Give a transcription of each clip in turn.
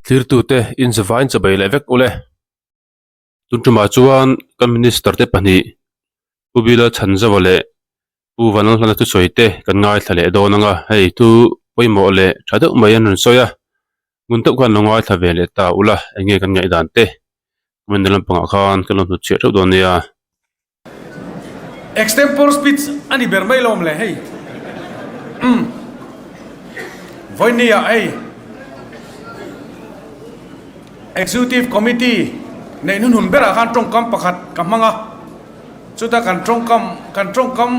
Thirtute inzavain chabai leh vek ule. Tun tumah chuan kan minister te pahnih Pu Bila Chhanzova leh Pu Vanlalhlana thusawi te kan ngaithla leh dawn ang a, hei thu pawimawh leh tha deuh mai an rawn sawi a, ngun deuh khan lo ngaithla ve leh ta ula eng nge kan ngaihdan te comment na lampangah khan kan lo hnutchhiah theuh dawn nia. Extempore speech a ni ber mai lawm le hei. Umm. Vawinia hei Executive Committee neih hnunhun berah khan tawngkam pakhat ka hmang a, chuta kan tawngkam kan tawngkam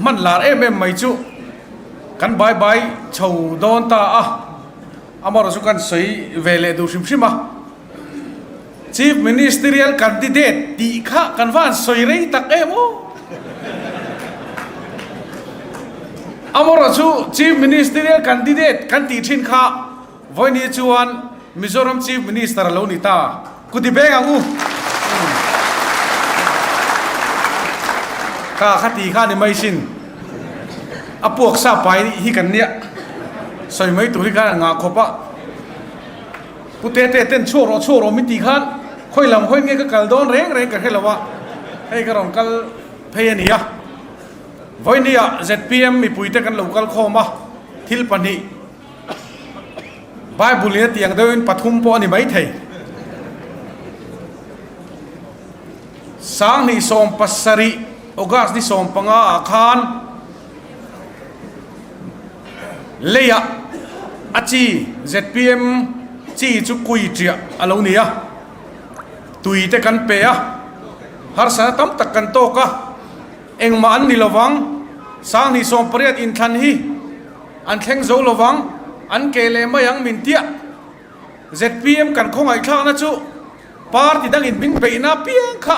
hman lar em em mai chu kan bai bai chho dawn ta a, amaherawhchu chu kan sawi ve leh duh hrim hrim a. Chief Ministerial Candidate tih kha kan va han sawi rei tak em aw. Amaherawh chu Chief Ministerial Candidate kan tih thin kha vawiini chuan Mizoram Chief Minister a lo ni ta. Kuti beng ang u. Ka kha ti kha ni mai sin. A puak sa pai hi kan nia. Sawi mai tur hi khan an ngah khawp a. Pu Tete ten chhuak rawh chhuak rawh min tih khan khawi lam hawi nge ka kal dawn reng reng ka hre lo a, hei ka rawn kal phei a ni a. Vawinia zpm mipuite kan lo kal khawm a, thil pahnih Bible in a tiang deuhin pathum pawh a ni maithei. Sanghnih 17 August ni 15 ah khan Leiah a chi zpm chi chu kui ṭiah a lo ni a, tui te kan pe a, harsatna tam tak kan tawk a, engmah an ni lovang, Sanghnih 18 inthlan hi an thleng zo lovang, an ke leh mai ang min tiah. Zpm kan khawngaihthlakna chu party dangin min beihna apiang kha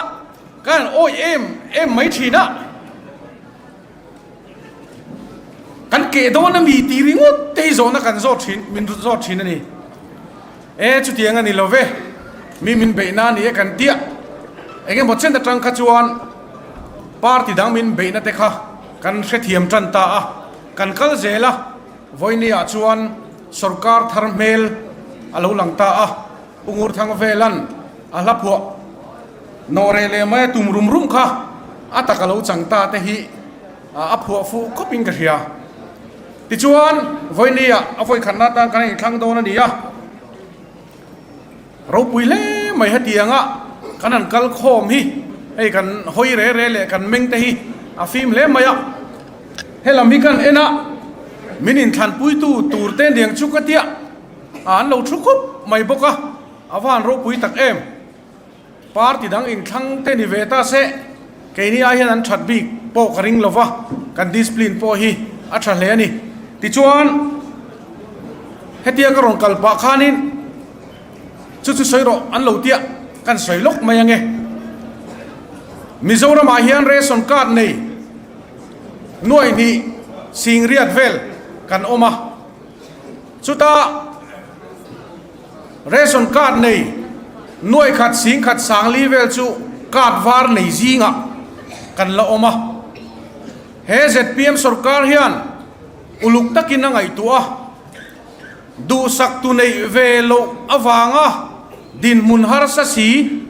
kan han awih em em mai thin a. Kan keh dawn a mi tih ringawt te hi zawhna kan zawt thin, min zawt thin a ni. E chutiang a ni lo ve, mi min beihna a ni e kan tiah. Eng emaw chen atang kha chuan party dang min beihna te kha kan hrethiam tan ta a, kan kal zel a, vawinia chuan sawrkar thar hmel a lo lang ta a, Pu Ngurthang velan a hla phuah Nawhreh leh mai a tum rum rum kha a tak a lo chang ta te hi a phuah fuh khawp in ka hria. Tichuan, vawinia a vawikhatna atan kan inthlang dawn a ni a, ropui hle mai hetianga kan han kal khawm hi hei kan hawi re re leh kan meng te hi a fim hle mai a. Helam hi kan en a, min inthlanpuitu tur te niang chu ka tia an lo thu khup mai bawk a, a va han ropui tak em. Party dang inthlang te ni ve ta se, keini ai hian an that bik pawh ka ring lova, kan discipline pawh hi a tha hle a ni. Tichuan, hetia ka rawn kal pah khanin chu chu sawi rawh an lo tia kan sawi lawk mai ange. Mizoramah hian ration card nei nuaih hnih singriat vel kan awm a, chutah, Ration card nei nuaih khat sing khat sang li vel chu card var nei zingah kan la awm a. He zpm sorkar hian uluk takin a ngaihtuah a, duhsak tu neih ve loh avanga dinhmun harsa si,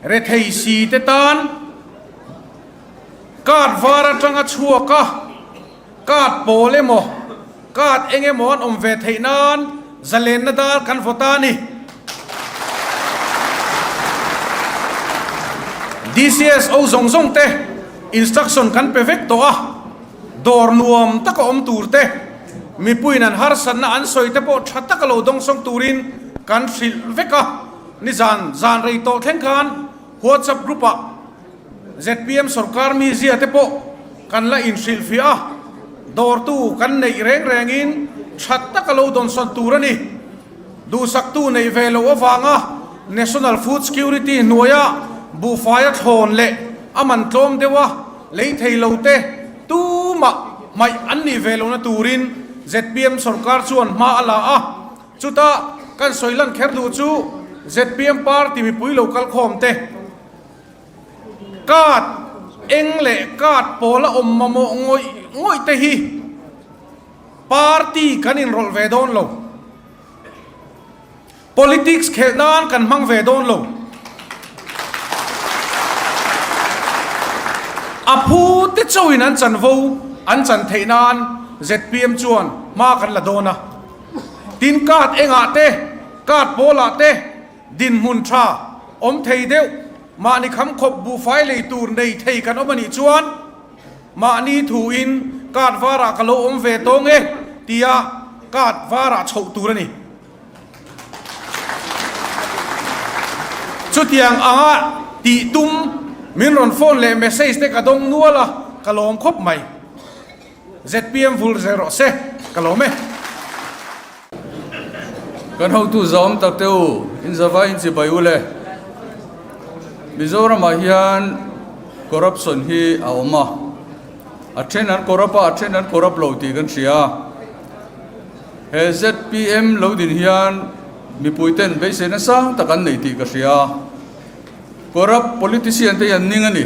rethei si te tan card var atanga chhuak a, Card pawl emaw, card eng emaw an awm ve theih nan zalenna dar kan vaw ta a ni. DCSO zawng zawng te instruction kan pe vek tawh a, dawr nuam taka awm tur te, mipuiin an harsatna an sawi te pawh tha taka lo dawngsawng turin kan hrilh vek a. Nizan zan rei tawh thleng khan WhatsApp group ah Zpm sorkar mizia te pawh kan la inhrilhfiah a, dawrtu kan neih reng rengin that taka lo dawnsawn tur a ni. Duhsaktu neih ve loh avanga National Food Security hnuaia buhfaia thlawn leh a man tlawm deuha lei thei lo te tumah hmaih an nih ve lohna turin zpm sorkar chuan hma a la a, chuta kan sawi lan kher duh chu zpm party mipui lo kalkhawm te, Card eng leh card pawl a awm mamawh ngawih ngawih te hi party kan inrawlh ve dawn lo. Politics khelh nan kan hmang ve dawn lo. A phu te chauhin an chanvo an chan theih nan zpm chuan hma kan la dawn a. Tin card engah te, card pawlah te dinhmun tha awm thei deuh, mahni kham khawp buhfai lei tur nei thei kan awm a nih chuan mahni thuin card varah ka lo awm ve tawng e tia card varah chhoh tur a ni. Chutiang anga tih tum min rawn phone leh message te ka dawng nual a, ka lawm khawp mai. Zpm vul zel rawh se, ka lawm e. Kan hotu zawm tak te u, in zavai in chibai u le. Mizoramah hian corruption hi a awm a, a then an corrupt a, a then an corrupt lo tih kan hria a. He zpm lo din hian mipui ten beisei nasa tak an nei tih ka hria. Corrupt politician te hi an ning a ni.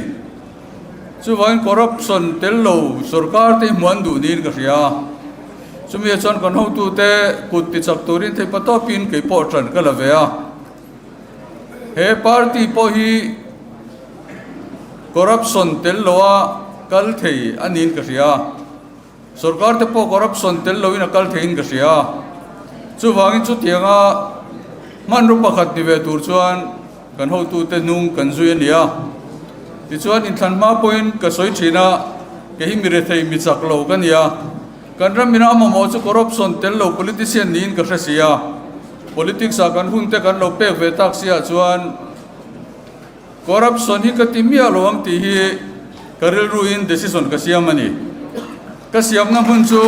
Chuvangin corruption tel lo sorkar te hi hmuh an duh niin ka hria. Chumi ah chuan kan hotute kut tichak turin theihpa tawpin kei pawh ṭan ka la ve a. He party pawh hi corruption tel loa kal thei a niin ka hria. Sorkar te pawh corruption tel loin a kal theiin ka hria a, chuvangin chutianga hmanraw pakhat ni ve tur chuan kan hotute hnung kan zui a ni a. Tichuan inthlan hma pawhin ka sawi thin a, kei hi mi rethei mi chak lo ka ni a, kan ram ina a mamawh chu corruption tel lo politician niin ka hre si a, politics ah kan hun te kan lo pek ve tak si ah chuan, Corruption hi ka ti miah lo ang tih hi ka rilruin decision ka siam a ni. Ka siamna hmun chu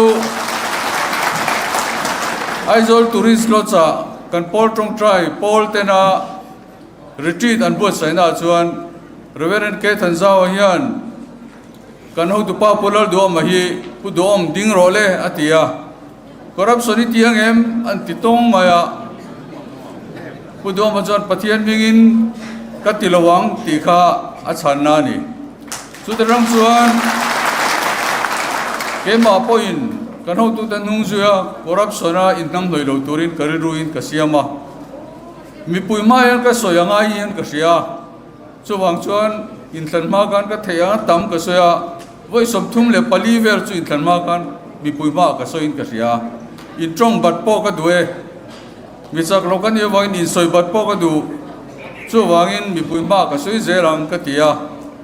Aizawl Tourist Lodge ah kan pawl tawngtai pawl tena retreat an buatsaihna ah chuan Reverend K Thanzaua hian kan hotupa Pu Lalduhawma hi Pu Duhawm ding rawh le a ti a. Corruption i ti ang em? An ti tawng mai a. Pu Duhawma chuan Pathian hmingin ka ti lo ang tih kha a chhanna a ni. Chute rang chuan keimah pawhin kan hotute hnung zuia corruption a inhnamhnawih lo turin ka rilruin ka siam a. Mipui hma hian ka sawi ang ai hian ka hria. Chuvang chuan inthlan hma khan ka theih ang a tam ka sawi a, vawi 34 vel chu inthlan hma khan mipui hmaah ka sawiin ka hria a, in tawng bat pawh ka duh e, mi chak lo ka nih avangin insawi bat pawh ka duh, chuvangin mipui hmaah ka sawi zel ang ka ti a,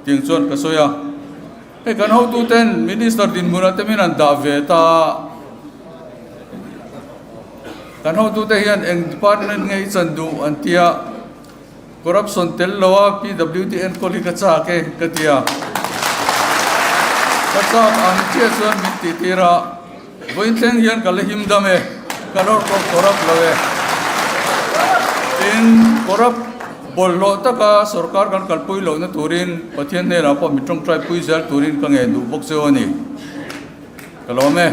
tiang chuan ka sawi a. Hei kan hotuten Minister dinhmunah te min han dah ve ta a, kan hotute hian eng department nge i chan duh an ti a, Corruption tel lo a PWD enkawl hi ka chak e ka ti a. Ka chak ang chiah chuan min tih tir a, vawiin thleng hian ka la him dam e, ka lawr pawh corrupt lo e. Tin, corrupt bawlhhlawh taka sorkar kan kalpui lohna turin Pathian hnenah pawh mi tawngtai pui zel turin ka ngen duh bawk cheu a ni. Ka lawm e.